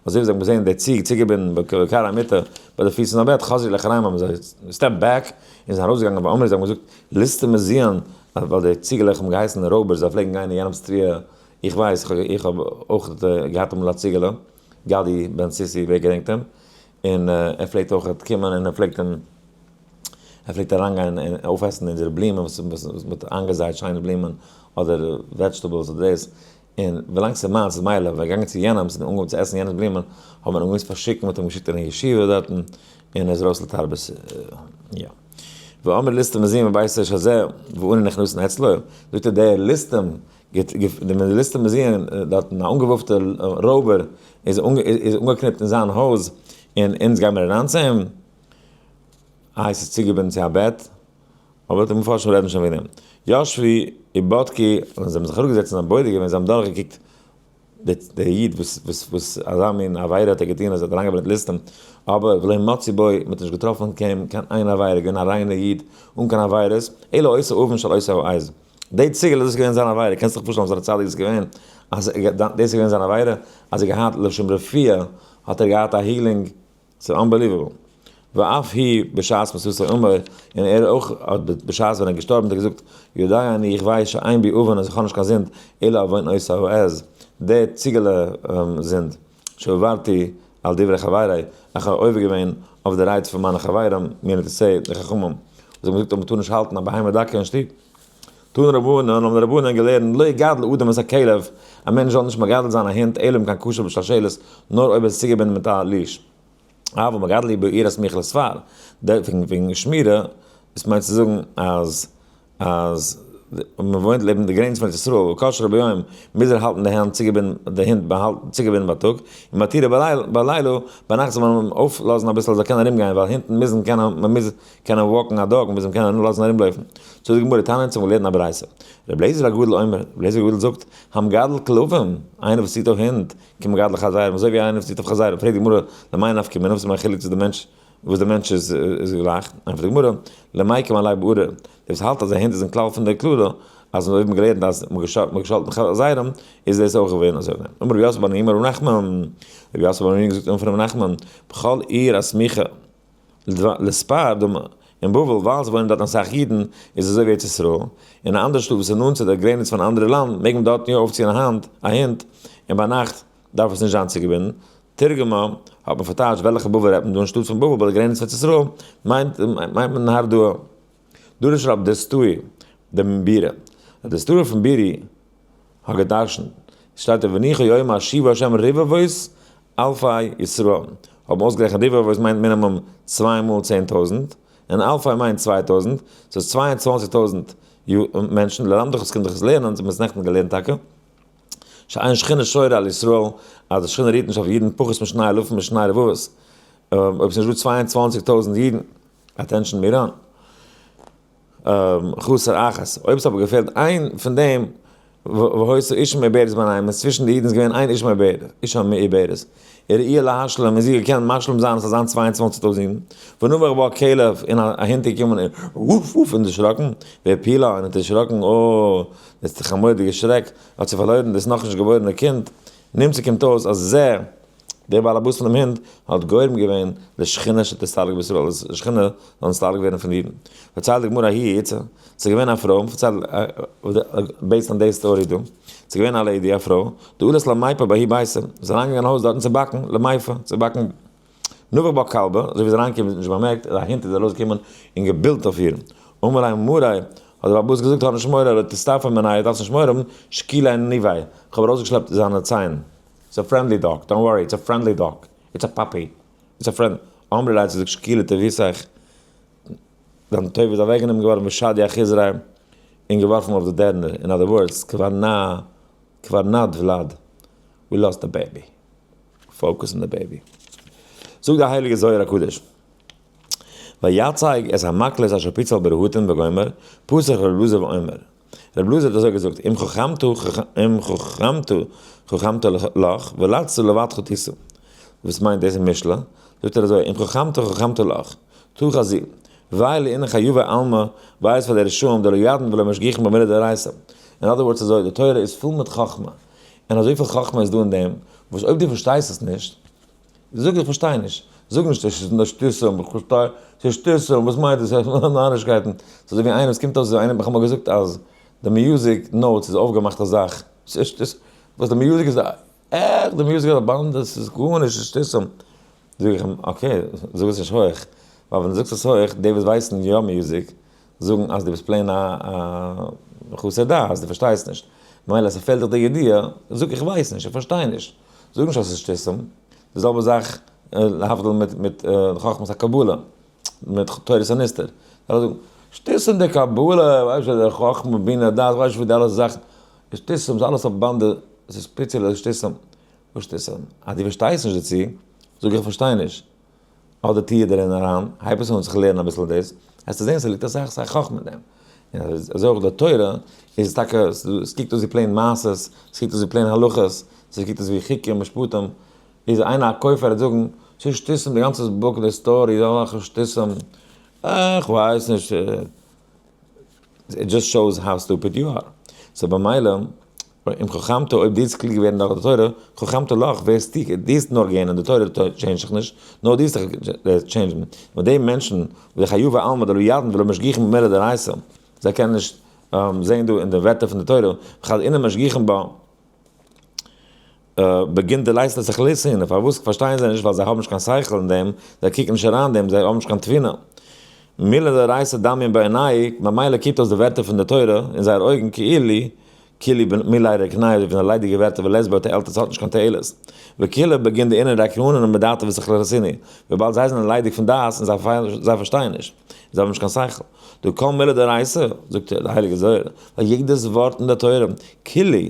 S1: אזוי ווי זיי האבן געזען די ציג צוגעבינדן בכרעי המיטה ביי די פיס פון א בעט, חזרו לאחריהם האבן זיי step back און זענען ארויסגעגאנגען ואמרו זיי האבן געזאגט ליסטים מזוין, ווייל די ציגעלעך האבן געהייסן רויבערס זיי פלעגן גיין אין יענעמס תבואה, איך ווייס איך האב אויך געהאט אמאל א ציגעלע, גדי בן סיסי ווער געדענקט אים, און ער פלעגט אויך קומען און ער פלעגט אים. ער פלעגט אריינגיין און אויפעסן אונזערע בלומען וואס מ'האט איינגעזייט שיינע בלומען אדער vegetables אדער דאס, און ווילאנג ס'איז מיינס איז מילא, ווען געגאנגען צו יענעמ'ס און אנגעהויבן צו עסן יענעמ'ס בלומען האט מען אים געמוזט פארשיקן, מ'האט אים געשיקט אין א ישיבה דארטן און ער איז ארויס לתרבות. יא. ואמר ליסטים מזוין בבית האיש הזה ואנו נכנסין אצלו, זאגט ער דער ליסטים, די ליסטים מזוין דארטן א אנגעוואפטע רויבער איז אנגעקניפט אין זיין הויז און אונז גיימיר אריין צו אים? איי ס'איז צוגעבינדן צו א בעט? אבער די מפרשים רעדן שוין וועגן דעם. ישבו ובדקו, און זיי האבן זיך אראפגעזעצט און האבן בודק געווען, זיי האבן דורכגעקוקט די איד וואס וואס וואס אזא מין עבירה האט ער געטון אז ער האט אריינגעברענגט ליסטים, אבער ולא מצאו בו, מ'האט נישט געטראפן קיין קיין איין עבירה, געווען א ריינער איד אן קיין עבירות, אלא אותו עוון של אותה העז. די ציגעלע דאס איז געווען זיין עבירה, קענסט דיך פארשטעלן וואס פאר א צדיק דאס איז געווען, אז דאס איז געווען זיין עבירה, אז ער געהאט לשם רפואה האט ער געהאט א healing ס'איז unbelievable. ואף הוא בשעת מיתתו אמר, און ער אויך האט בשעת ווען ער איז געשטארבן האט ער געזאגט, יודע אני, איך ווייס שאין בי עוון אז איך האב נישט קיין זינד, אלא עוון אותה העז, די ציגעלע זינד, שעברתי על דברי חברי, איך האב עובר געווען אויף די רייד פון מיינע חברים, meaning to say, די חכמים, וואס האבן געזאגט אז מ'טאר נישט האלטן א בהמה דקה אין שטוב. תנו רבנן, האבן די רבנן געלערנט, לא יגדל אדם את הכלב, א מענטש זאל נישט מגדל זיין א הונט, אלא אם כן קשור בשלשלת, נאר אויב עס איז צוגעבינדן מיט א leash. אבל מגדלו בעיר הסמוכה לספר, וועגן שמירה, דאס מיינט צו זאגן אז אז מען וואוינט לעבן די גרעניץ פון ארץ ישראל, וקושרו ביום, מוז ער האלטן די הענט צוגעבינדן, די הונט באהאלטן צוגעבינדן בייטאג, ומתירו בלילה, ביינאכט זאל מען אים אויפלאזן אביסל ער זאל קענען ארומגיין, ווייל הונטן מוזן קענען, מען מוז קענען walk ן א dog, מען מוז אים קענען לאזן ארומלויפן. זאגט די גמרא, תניא אונז האבן געלערנט א ברייתא. רבי אליעזר הגדול אומר, רבי אליעזר הגדול זאגט, המגדל כלבים, איינער וואס ציט אויף הונט, כמגדל חזירים, אזוי ווי איינער וואס ציט אויף חזירים. פרעגט די גמרא, למאי נפקא מינה, וואס איז מיין חילוק צו די מענטש, וואס די מענטש איז גלייך? ענטפערט די גמרא, למייקם עליה בארור, דער וואס האלט אז א הונט איז אין כלל פון די קללה, אז אויב מ'האט געלערנט אז מ'האט געשאלטן חזירים, איז דאס אויך געווען אזוי. אמר רבי יוסף בר נהומא ר' נחמן, רבי יוסף בר נהומא האט געזאגט אין פון ר' נחמן, בכל עיר הסמוכה לספר דמה, אין בבל, ווייל ס'וואוינען דארט אסאך אידן, איז אזוי ווי ארץ ישראל, אין א אנדערע שטאט וואס איז נאנט צו דער גרעניץ פון א אנדערע לאנד, מעג מען דארטן יא אויפציען א האנט, א הונט, און ביינאכט דארף עס נישט זיין צוגעבינדן. תרגמה, האט מען פארטייטשט וועלכע בבל רעדט מען דא, אין שטאט פון בבל ביי די גרעניץ פון ארץ ישראל, מיינט מיינט מען נהרדעא. דרש רב דסתאי דמבירה. רב דסתאי פון בירי האט גע'דרש'נט, שטייט אין וניחא יום השיבה השם רבבות אלפי ישראל, האבן אויסגערעכנט רבבות מיינט מינימום צוויי מאל 10,000, און אלפי מיינט 2,000, ס'איז 22,000 מענטשן, ללמדך עס קומט דיך עס לערנען, אונז האבן עס נעכטן געלערנט טאקע. שאין שכינה שורה על ישראל, אז די שכינה רוהט נישט אויף אידן פחות משני אלפים משני רבבות, אויב ס'נישט דא 22,000 אידן, attention מירון, חסר אחת, אויב ס'האט אבער געפעלט איין פון דעם, והיתה אשה מעוברת ביניהם, איז צווישן די אידן איז געווען איין איש מעוברת, אשה מעוברת, וראויה להשלים, און זי האט געקענט משלים זיין עס זאל זיין 22,000 אידן, ונבח בה כלב, און א הונט איז געקומען און וואף וואף און דערשראקן, והפילה, און האט דערשראקן, אוי, דאס איז דאך א מורא'דיגע שרעק, האט זי פארלוירן דאס נאכנישט געבוירענע קינד, נמצא קומט אויס אז זה, דער בעל הבית פונעם הונט, האט גורם געווען לשכינה שתסתלק בישראל, אז די שכינה זאל נסתלק ווערן פון די אידן. פארציילט די גמרא ההיא איתתא, ס'איז געווען א פרוי, מ'פארציילט based on די story דא, ס'איז געווען א lady, א פרוי, דעלת למיפא בההוא ביתא, זי איז אריינגעגאנגען אין הויז דארטן צו באקן, למיפא, צו באקן נבח בה כלבא, אזוי ווי זי איז אריינגעקומען זי האט נישט באמערקט אז א הונט איז ארויסגעקומען און געבילט אויף איר. אמר ליה מריה, האט דער בעל הבית געזאגט, האב נישט מורא, לא תסתפי מיניה, דארפסט נישט מורא האבן, שקיליה ניביה, איך האב ארויסגעשלעפט זיינע ציין. It's a friendly dog, don't worry, it's a friendly dog, it's a puppy, it's a friend, אמרה ליה האט זי געזאגט שקילה טיבותיך, דיין טובה איז אוועקגענומען געווארן ושדיא אחיזריה און געווארפן אויף די דערנער, in other words, כבר נד ולד, we lost the baby. Focus on the baby. זאגט דער הייליגער זוהר הקדוש, ויצג את המקלות אשר פיצל ברהטין וגומר, פתח ר' אלעזר ואומר. ר' אלעזר האט אזוי געזאגט, אם חכמת אם חכמת חכמת לך, ולצת לבדך תשא. וואס מיינט דאס אין משלי? זאגט ער אזוי, אם חכמת חכמת לך, תא חזי, וויי לאינון חיובי עלמא, וויי איז פאר די רשעים דלא ידעין ולא משגיחין במילי דאורייתא. In other words אזוי, די תורה איז פול מיט חכמה, און אזויפיל חכמה איז דא אין דעם, וואס אויב דו פארשטייסט עס נישט, זאג איך פארשטיי נישט, זאג נישט עס איז נאר שטותים, איך פארשטיי, ס'איז שטותים, וואס מיינט עס, נארישקייטן, ס'איז אזוי ווי איינער, עס קומט אויס איינער האט מיך אמאל געזאגט אז די music notes איז אויפגעמאכטע זאך, ס'איז שטות, וואס די music איז עכט, די music איז א באנדע, ס'איז גארנישט, ס'איז שטותים, זאג איך אים okay, זאג עס נישט הויך, ווייל ווען דו זאגסט עס הויך, די וואס ווייסן יא music, זאגן אז דו ביסט plain א חסר דעת, דו פארשטייסט נישט, ממילא אז ס'פעלט דיך די ידיעה, זאג איך ווייס נישט, איך פארשטיי נישט, זאג נישט אז ס'איז שטותים, די זעלבע זאך להבדיל מיט מיט חכמת הקבלה, מיט תורת הנסתר, זיי זאגן, שטותים די קבלה, ווייסט די חכמה בינה דעת, ווייסט וואס די אלע זאכן, שטותים, ס'איז אלעס א באנדע, ס'איז פיצעלע שטותים, וואס שטותים? אז דו פארשטייסט נישט דערצו, זאג איך פארשטיי נישט. אדער טוה דערין אריין, הייב עס אן זיך לערנען אביסל דאס, וועסטו זען ס'ליגט אסאך אסאך חכמה אין דעם. און אזוי אויך די תורה איז טאקע, עס קוקט אויס ווי plain מעשות, עס קוקט אויס ווי plain הלכות, עס קוקט אויס ווי חוקים משפטים, איז איינער א כופר וועט זאגן, ס'איז שטותים די גאנצע book די story איז אזעלכע שטותים, איך ווייס נישט. It just shows how stupid you are. So במילא, אם חכמת, אויב דו וועסט קלוג ווערן דורך די תורה, חכמת לך, ווערסטו, דו וועסט נאר gain ען, די תורה change ט זיך נישט, נאר דו וועסט דיך change ן. נאר די מענטשן, וואס די חיובי עלמא דלא ידעין ולא משגיחין במילי דאורייתא, זיי קענען נישט זען דא אין די ווערטער פון די תורה, וכד אינון משגיחין בה, בגין דלית ליה שכלא, פארוואס פארשטייען זיי נישט? ווייל זיי האבן נישט קיין שכל אין דעם, זיי קוקן נישט אריין אין דעם, זיי האבן נישט קיין תבונה. מילי דאורייתא דמיין בעינייהו, ממילא קוקט אויס די ווערטער פון די תורה אין זייער אויגן כאילו כאילו מילי רקנאי אזוי ווי ליידיגע ווערטער ולית בהו תועלתא עס האט נישט קיין תועלת. וכולא בגין דאינון רקנאין מדעתא ושכלא וויבאלד זיי זענען ליידיג פון דעת און זיי פארשטייען נישט, זיי האבן נישט קיין שכל. דהא כל מילי דאורייתא, זאגט דער הייליגער זוהר, ווייל יעדעס ווארט אין די תורה, כולהו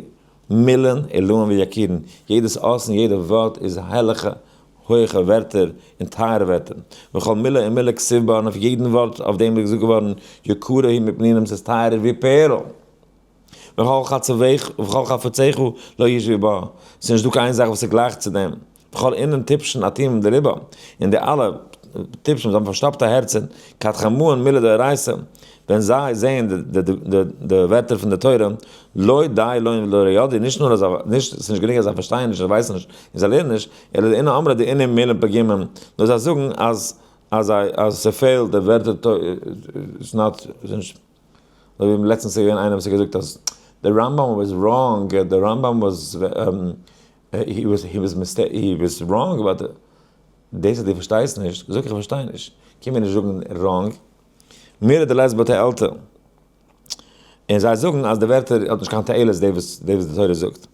S1: מילין עילאין ויקירין, יעדעס אות און יעדע ווארט איז הערליכע הויכע ווערטער און טייערע ווערטער, וכל מילה ומילה כתיב בה, און אויף יעדן ווארט אויף דעם איז געזאגט געווארן יקרה היא מפנינים ס'איז טייערער ווי פערל. וכל חפציך וכל חפציך לא ישוו בה, ס'איז נישט דא קיין איין זאך וואס איז גלייך צו דעם. וכל אינון טיפשין אטימין דליבא, און די אלע טיפשים וואס האבן פארשטאפטע הערצער, כד חמאן מילי דאורייתא, ווען זיי זעען די ווערטער פון די תורה, לא די לון ולא ידעי, נישט נאר אז נישט, ס'איז נישט גענוג אז זיי פארשטייען נישט, זיי ווייסן נישט, און זיי לערנען נישט, אלא דאינון אמרי דאינון מילין פגימין, נאר זיי זאגן אז אז אז ס'פעלט די ווערטער, it's not, ס'איז נישט, אזוי ווי לעצטנס איז געווען איינער וואס האט געזאגט אז די רמב"ם was wrong, די רמב"ם was he was he was mistake he was wrong about דאס אז דו פארשטייסט נישט, זאג איך פארשטיי נישט, קום מיר נישט זאגן wrong, מיר איז די לית בהו תועלתא, און זיי זאגן אז די ווערטער האט נישט קיין תועלת די וואס די וואס די תורה זאגט.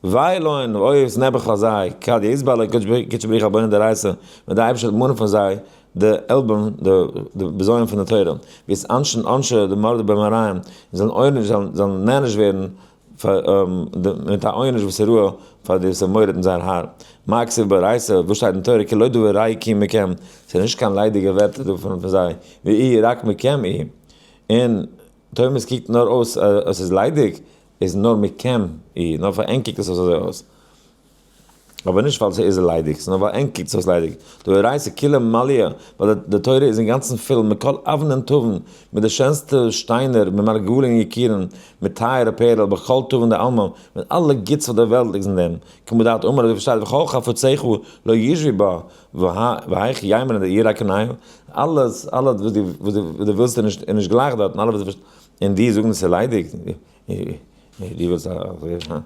S1: וויי לון, אוי איז נעבעך פאר זיי, כד יתבע קודשא בריך הוא עלבונא דאורייתא, ווען די אייבערשטער וועט מאנען פון זיי די עלבון, די בזיון פון די תורה, ויתענשון עונשא דמרדא במאריהם, און זאלן עונש זאלן נענש ווערן מיט א עונש וואס איז ראוי פאר די וואס איז מורד אין זייער האר. מה כתיב באורייתא, וואס שטייט אין תורה כי לא דבר ריק הוא מכם, ס'איז נישט קיין ליידיגע ווערטער דא פון זיי, ואיהו רק מכם איהו, און טאמער עס קוקט נאר אויס אז ס'איז ליידיג, איז נאר מכם איהו, נאר פאר ענק קוקט עס אויס אזוי אויס. אבער נישט ווייל ס'איז ליידיג, ס'איז נאר ווייל ענק קוקט עס אויס ליידיג. דאורייתא כולה מליא, ווייל די תורה איז אינגאנצן פול מכל אבנין טבין, מיט די שענסטע שטיינער, ממרגלין יקירין, מיט טייערע פערל, בכל טבין דעלמא, מיט אלע גוטס וואס די וועלט איז אין דעם, כמו דאת אמר אזוי ווי ס'שטייט וכל חפציך לא ישוו בה, והיאך יימרון דאיהו רקנאי, אלעס, אלע וואס דו ווילסט איז נישט גלייך דארטן, אלע וואס דו און די זאגן ס'איז ליידיג. דו ווילסט א.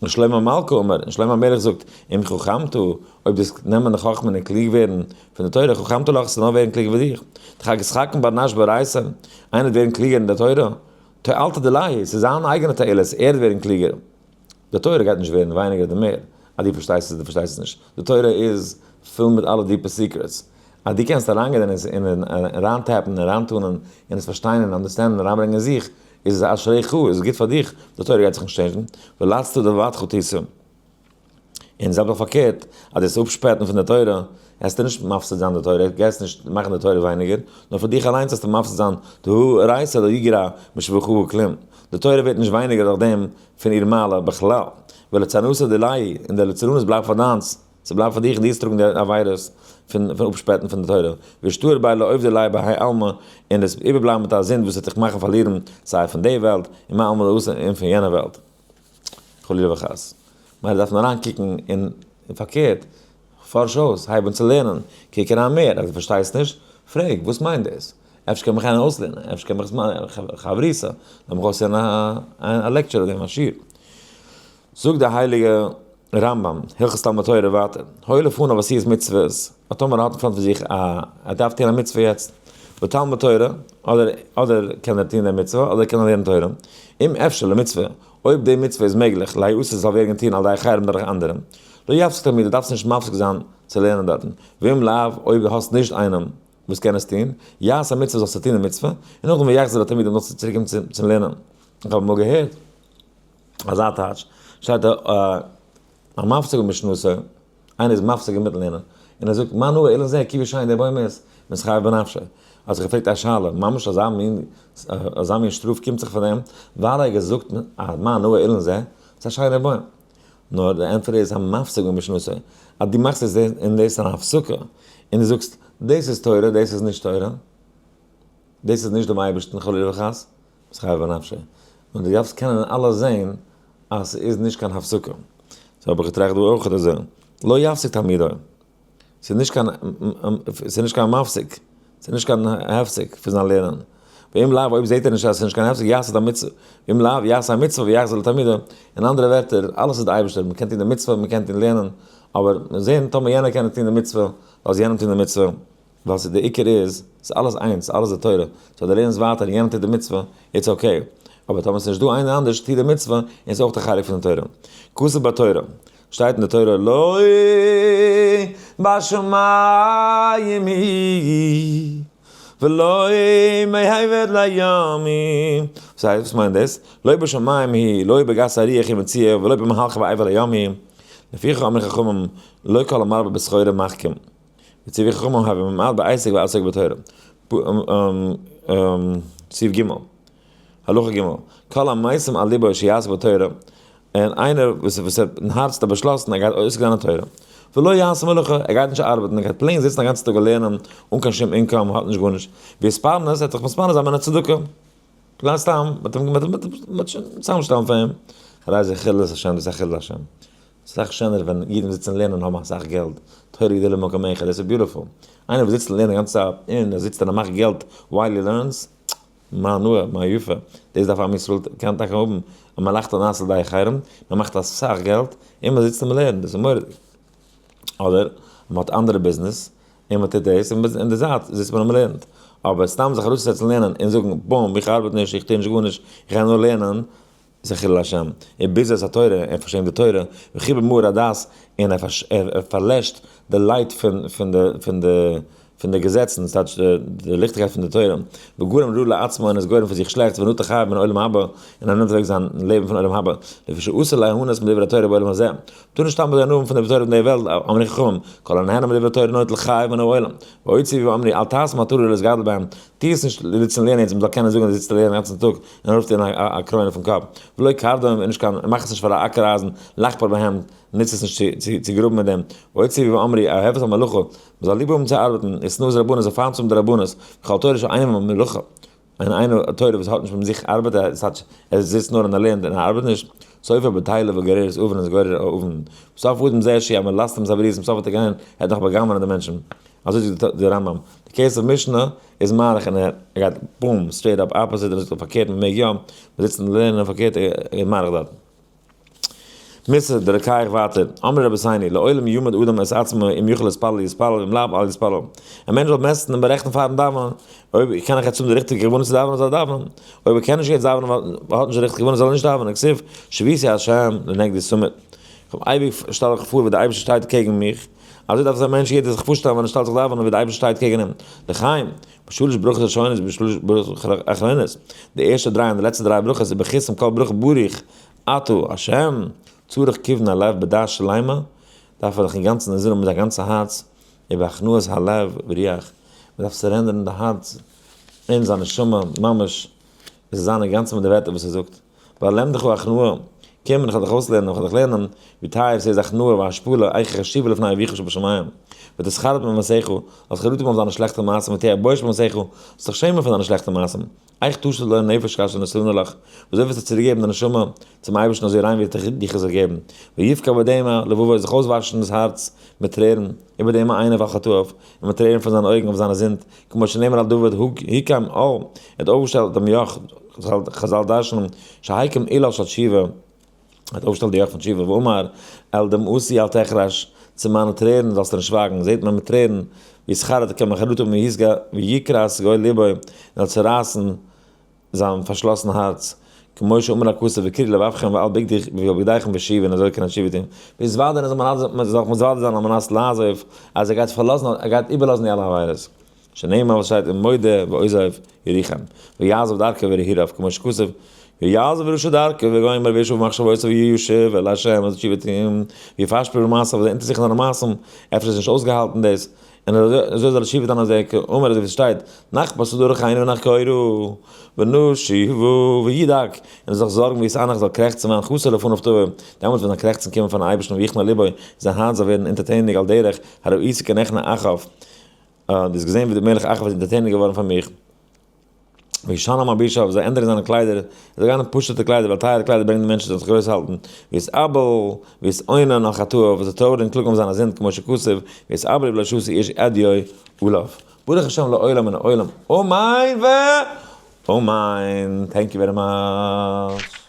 S1: און שלמה מלכא אמר, און שלמה המלך זאגט, אם חכמת, אויב דו וועסט נעמען די חכמה און קלוג ווערן פון די תורה, חכמת לך, ס'וועט נאר ווערן קלוגער פאר דיך. דחג ישחקן בר נש באורייתא, איינער וועט ווערן קלוגער אין די תורה, תועלתא דיליה, ס'איז זיין אייגענע תועלת, ער וועט ווערן קלוגער. די תורה גייט נישט ווערן ווייניגער אדער מער, אז דו פארשטייסט עס אדער פארשטייסט עס נישט. די תורה איז פול מיט אלע דיפע secrets. אז דו קענסט אריינגיין און אריינטעפן און אריינטאנען און עס פארשטיין און understand ן און אריינברענגען אין זיך, איז עס אשריך, איז גוט פאר דיך, די תורה גייט זיך נישט change ן, ולצת לבדך תשא. און זעלבע פארקערט, אז דו וועסט אפשפעטן פון די תורה, וועסטו נישט מפסיד זיין די תורה, גייסט נישט מאכן די תורה ווייניגער, נאר פאר דיך אליינס וועסטו מפסיד זיין, דהא אורייתא לא יגרע משבחא כלום, די תורה ווערט נישט ווייניגער דורך דעם פון איר מעלה בכלל, ולצנותא דיליה, און די ליצנות בלייבט פאר דיינס. ס'בלייבט פאר דיך דו טראגן די עבירות פון אפשפעטן פון די תורה, ואשתאר ביה לעובדא ליה בהאי עלמא, און עס איבערבלייבן מיט א זינד וואס וועט דיך מאכן פארלירן סיי פון די וועלט, און מה עלמא לעשה און פון יענע וועלט. חלילה וחס. מילא דארף מען אריינקוקן אין פארקערט, פארש אויס, הייב אן צו לערנען, קוק אריין מער, אז דו פארשטייסט נישט, פרעג, וואס מיינט דאס? אפשר קען מיך איינער אויסלערנען, אפשר קען מיך חברותא, לאמיך אויסהערן א lecture אדער א שיעור. זאגט די הייליגע רמב ם, הלכות תלמוד תורה ווייטער, היה לפניו עשיית מצוות, א טאמער האט אין front פון זיך א, ער דארף טון א מצוה יעצט, ותלמוד תורה, אדער אדער קען ער טון די מצוה, אדער קען ער לערנען תורה, אם אפשר למצוה, אויב די מצוה איז מעגליך, להיעשות זאל ווערן געטון על ידי אחרים דורך אנדערע, לא יפסיק תלמודו, דארפסט נישט מפסיק זיין צו לערנען דארטן, ואם לאו, אויב דו האסט נישט איינעם וואס קען עס טון, יעשה מצוה זאלסטו טון די מצוה, און נאכדעם ויחזור לתלמודו נאך צוריק קומען צום לערנען. איך האב אמאל געהערט. אזא טייטש, שטייט א המפסיק במשנתו, איינער איז מפסיק אינמיטן לערנען, און ער זאגט מה נאה אילן זה, קוק ווי שיין דער בוים איז, מתחייב בנפשו. האט זיך געפרעגט א שאלה, ממש אזא מין, אזא מין שטראף קומט זיך פאר דעם, ווייל ער האט געזאגט מה נאה אילן זה, ס'איז א שיינער בוים. נאר די ענטפער איז המפסיק במשנתו, אז דו מאכסט עס אין דאס אן הפסקה, און דו זאגסט דאס איז תורה, דאס איז נישט תורה, דאס איז נישט דעם אייבערשטן חלילה וחס, מתחייב בנפשו. און דו דארפסט קענען אלעס זעהן אז ס'איז נישט קיין הפסקה. so האב איך געטראכט דא אויך אזוי. לא יפסיק תלמודו. ס'איז נישט קיין ס'איז נישט קיין מפסיק. ס'איז נישט קיין הפסק פון זיין לערנען. ואם לאו, אויב זעהט ער נישט אז ס'איז נישט קיין הפסק, יעשה את המצוה. ואם לאו, יעשה המצוה ויחזור לתלמודו. אין אנדערע ווערטער, אלעס איז די אייבערשטער. מ'קען טון די מצוה, מ'קען טון לערנען. אבער זעהן טאמער יענער קען טון די מצוה, לאז יענעם טון די מצוה. ווייל ס'איז די עיקר איז, ס'איז אלעס איינס, אלעס די תורה, so דו לערנסט ווייטער און יענער טוט די מצוה, it's okay. אבער טאמער ס'איז נישט דא איינער אנדערש, טו די מצוה, און ס'איז אויך א חלק פון די תורה. כתוב בתורה, שטייט אין די תורה לא בשמים היא ולא מעבר לים היא. וואס הייסט, וואס מיינט דאס? לא בשמים היא, לא בגס הרוח היא מצויה, ולא במהלכה בעבר הים היא. לפיכך אמרו חכמים, לא כל המרבה בסחורה מחכים. וציווי חכמים הוי ממעט בעסק ועסק בתורה. סעיף ג', הלכה ג', כל המשים על ליבו שיעסוק בתורה, און איינער וואס וואס האט אין הארץ האט באשלאסן ער גייט עוסק זיין אין תורה, ולא יעשה מלאכה, ער גייט נישט ארבעטן, ער גייט plain זיצן א גאנצן טאג און לערנען, אן קיין שום income, האט נישט גארנישט, ויתפרנס, ער וועט זיך מתפרנס זיין מן הצדקה, פלאן סתם, מ'וועט שוין צוזאמשטעלן פאר אים, הרי זה חילול השם, דאס איז א חילול השם. סאך שענער ווען אידן זיצן לערנען און האבן אסאך געלט, תורה גדולה ממקום אחד, דאס איז beautiful. איינער וואס זיצט און לערנט די גאנצע צייט און ער זיצט און ער מאכט געלט while he learns, מה נאה, מה יפה, דאס דארף עם ישראל קען טאקע האבן, א מלאכתו נעשה לידי אחרים, מען מאכט אסאך געלט און מען זיצט און מען לערנט, דאס איז מורא'דיג. אדער מען האט אנדערע ביזנעס און מען טוט דאס און אין די זייט זיצט מען און מען לערנט. אבער סתם זיך אראפצוזעצן לערנען און זאגן בום איך ארבעט נישט, איך טו נישט גארנישט, איך גיי נאר לערנען, איז א חילול השם, ער ביזה את התורה, ער פארשעמט די תורה, וכיבה מאור הדת, און ער פארלעשט די light פון די געזעצן, ס'טייטש די ליכטיגקייט פון די תורה, וגורם רע לעצמו, און איז גורם פאר זיך שלעכטס, ונוטל חייו מן עולם הבא, און ער נעמט אוועק זיין לעבן פון עולם הבא, לפי שאסור ליהנות מדברי התורה בעולם הזה, מ'טאר נישט האבן די הנאה פון די תורה אין די וועלט, אמרו חכמים, כל הנהנה מדברי תורה נוטל חייו מן העולם, והוציאו ואמרו אל תעשה מטרה להתגדל בהם, טו עס נישט זיצן לערנען יעצט מ'זאל קענען זאגן אז דו זיצט לערנען גאנצן טאג און ארויפטון א קרוין אויפן קאפ, ולא קרדום און נישט קיין, מאך עס נישט פאר א אקער אייזן, לחפור בהם, נוץ עס נישט צו גראבן מיט דעם, והוציאו ואמרו אהבת המלאכה, מ'זאל ליב האבן צו ארבעטן, ושנאת רבנות, זאל פיינט האבן די רבנות, וכל תורה שאינה מלאכה, און איינער א תורה וואס האט נישט מיט זיך ארבעט ער ס'טייטש ער זיצט נאר און ער לערנט און ער ארבעט נישט, סופו בטלה וגוררת עוון איז גורר א עוון, בסוף אדם זה שיהיה מלסטם את הבריות צום סוף וועט ער גיין ער וועט נאך בא'גנב'ענען די מענטשן. אזוי זאגט די רמב ם. די כסף משנה איז מאריך און ער גייט boom straight up opposite און זאגט פארקערט מען מעג יא, מען זיצט און לערנען פארקערט ער איז מאריך דארט. מוסר דער רוקח ווייטער, אמרו רבותינו, לעולם ימוד אדם את עצמו אם יוכל להתפלל יתפלל ואם לאו אל יתפלל. א מענטש זאל מעסטן און בארעכטן פארן דאווענען, אויב קען איך יעצט האבן די ריכטיגע כוונה צו דאווענען זאל ער דאווענען, אויב ער קען נישט יעצט דאווענען ווייל ער האט נישט די ריכטיגע כוונה זאל ער נישט דאווענען, כתיב, שויתי ה' לנגדי תמיד. איך האב אייביג שטעל איך פאר ווי דער אייבערשטער שטייט קעגן מיך, אזוי דארף זיך א מענטש יעדער זיך פארשטעלן ווען ער שטעלט זיך דאווענען ווי דער אייבערשטער שטייט קעגן אים, לחיים, בשלש ברכות הראשונות ובשלש ברכות האחרונות, די ערשטע דריי און די לעצטע דריי ברכות איז בכיסם כל ברכה ברוך אתה השם, צריך כיוון הלב בדעת שלימה, דארף ער זיך אינגאנצן אינזין האבן מיט זיין גאנצע הארץ, ובהכנעת הלב ורוח, מען דארף surrender ן די הארץ און זיין נשמה ממש, עס איז זיין אינגאנצן מיט די ווערטער וואס ער זאגט. ואלמדך הכנעה, קום און איך וועל דיך אויסלערנען, איך וועל דיך לערנען ווי טייער ס'איז הכנעה והשפלה, איך חשובה לפני אביך שבשמים, ותתחרט ממעשיך, זאלסט חרטה האבן אויף דיינע שלעכטע מעשים, ותהא בוש במעשיך, זאלסט דיך שעמען פון דיינע שלעכטע מעשים, איך תשיב לו נפש כאשר נתנה לך, וויאזוי וועסטו צוריקגעבן די נשמה צום אייבערשטן אזוי ריין ווי ער האט דיך עס געגעבן, ויבכה בדמע לבבו, זיך אויסוואשן דאס הארץ מיט טרערן, ובדמע עיניו על חטאיו, און מיט טרערן פון זיינע אויגן אויף זיינע זינד, כמו שנאמר על דוד הקים עול, ער האט אויפגעשטעלט דעם יאך, חזל דרש'נען, שהקים עולה של תשובה, ער האט אויפגעשטעלט די יאך פון תשובה, ואמר, אל דמעתי אל תחרש, צו מיינע טרערן זאלסטו נישט שווייגן, זעט מען מיט טרערן, ויתחרט קען מען חרטה האבן ויקרע סגול לבו, און זאל צערייסן זיין פארשלאסן הארץ, כמו שאמר הכתוב וקרעו לבבכם ואל בגדיכם ושובו און אזוי קען ער תשובה טון, והתוודה און זאל זיך מתוודה זיין על מנת לעזוב, אז ער גייט פארלאזן, ער גייט איבערלאזן די אלע עבירות, שנאמר וואס שטייט אין מודה ועוזב ירוחם, ויעזוב דרכו והרהוריו, כמו שכתוב, ויעזוב רשע דרכו וגומר וישוב מחשבותיו וישוב אל ה' און זאל תשובה טון, ויפשפש במעשיו זאל אונטערזוכן זיינע מעשים, אפשר איז נישט אויסגעהאלטן דאס, און אזוי זאל תשובה טון אז ער אמר אזוי ווי עס שטייט, נחפשה דרכינו ונחקורה ונשובה וידאג, און ער זאל זיך זארגן ויתאנח זאל קרעכצן ואנחתו לפניו תבוא, דעמאלטס וועט זיין קרעכצן קומען פארן אייבערשטן ויכנע לבו, זיין הארץ זאל ווערן אונטערטעניג על דרך הראיתי כי נכנע אחאב, דו האסט געזען ווי דער מלך אחאב איז אונטערטעניג געווארן פאר מיך. וישנה מלבושיו, זיי ענדערן זיינע קליידער, זיי גייען אין פשוט'ע קליידער, ווייל טייערע קליידער ברענגען די מענטשן זאלן זיך גרויס האלטן, ויתאבל, ויתאונן על חטאיו, וואס זיי טרויערן און קלאגן אויף זיינע זינד, כמו שכתוב, ויתאבלו ולא שתו איש עדיו עליו. ברוך השם לעולם און עולם, אמן ואמן, thank you very much.